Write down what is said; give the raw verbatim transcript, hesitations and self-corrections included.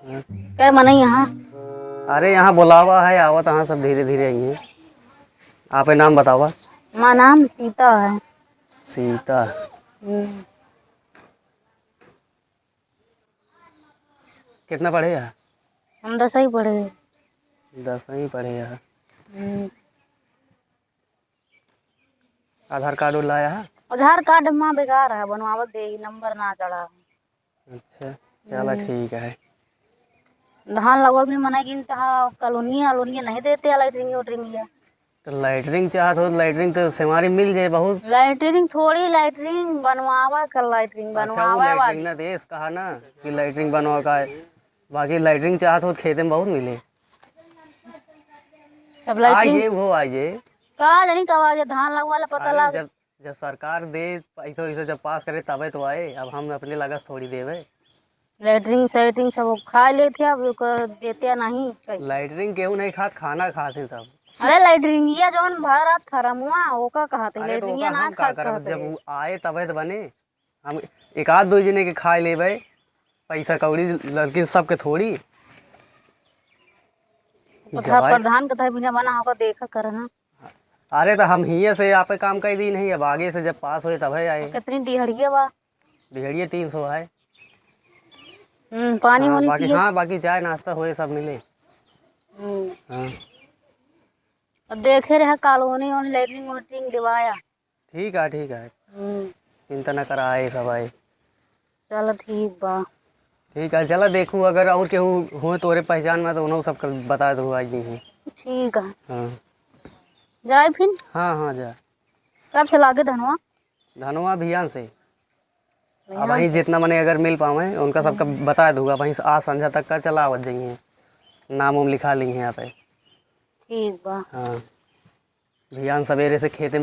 हाँ। कै मनई यहाँ? अरे, यहाँ बोलावा है, आवत यहाँ सब धीरे धीरे आई हैं। आपे नाम बतावा। हमार नाम सीता है। सीता। हम्म। कितना पढ़े है? हम दसवीं पढ़े। दसवीं पढ़े है। हम्म। आधार कार्ड लाया है? आधार कार्ड हमार बेकार है, बनवावत दे, नंबर ना चढ़ा। अच्छा, चला हम्म। ठीक है। धान लगवा भी मना किन तहा कॉलोनिया, अलोनिया नहीं देते हैं, लैट्रिन, वैट्रिन ये। तो लैट्रिन चाहत हो, लैट्रिन तो सेमारी मिल जाए बहुत। लैट्रिन थोड़ी, लैट्रिन बनवावा कर, लैट्रिन अच्छा, वो बनवावा लैट्रिन वाली। ना देश कहा ना कि लैट्रिन बनवा का है, बाकी लैट्रिन चाहत हो, खेते में बहुत मिले। सब आई लैट्रिन जे, वो आई जे। का जानी कब आ जाए, धान लगवा ले पता अरे, लग। जब, जब सरकार दे पैसा वैसा जब पास करे तबे तो आए, अब हम अपने लगस थोड़ी देवे। लैट्रिन सैट्रिन सब वो खा लेते हैं, अब ओकर देते नहीं कहीं। लैट्रिन केहू नहीं खात, खाना खात हैं सब। अरे लैट्रिन ये जौन भारत फार्मवा ओका कहते हैं, अरे तो लैट्रिन ओका ये ना हम का खात करब, कहते जब हैं। वो आए तबे तो बने। हम एक आध दो जने के खाए लेबे, पैसा कौड़ी लड़किन सबके थोड़ी। तो जब थोड़ा आए प्रधान के तहे बिना बना होकर देखा करना। अरे तो हम हिये से यहाँ पे काम कर दी नहीं, अब आगे से जब पास होए तब है आए। कितनी दिहड़िया बा? दिहड़िया तीन सौ है। हम्म, पानी हाँ, वानी बाकी, पिए? हाँ, बाकी चाय नाश्ता होए सब मिले। हम्म। हाँ। अब देखे रहे कॉलोनी और लैट्रिन वैट्रिन दिवाया। ठीक है, ठीक है। हम्म। चिंता न करा, आए सब आए। चलो ठीक बा। ठीक है, चला देखू अगर और केहू हुए तोरे पहचान में तो उन्हों सबके बता दो, आई जी हैं। ठीक है। हाँ। जाए फिर? हाँ, हाँ, जा। कब से लागे धनवा? धनवा भियान से। अब भियान वहीं से। जितना मने अगर मिल पावे उनका सबका हम्म। बता दूंगा, वहीं से आज संझा तक का चला आवत जाइए, नाम उम लिखा ली हैं यहाँ पे। ठीक बा। हाँ। भियान सवेरे से खेते में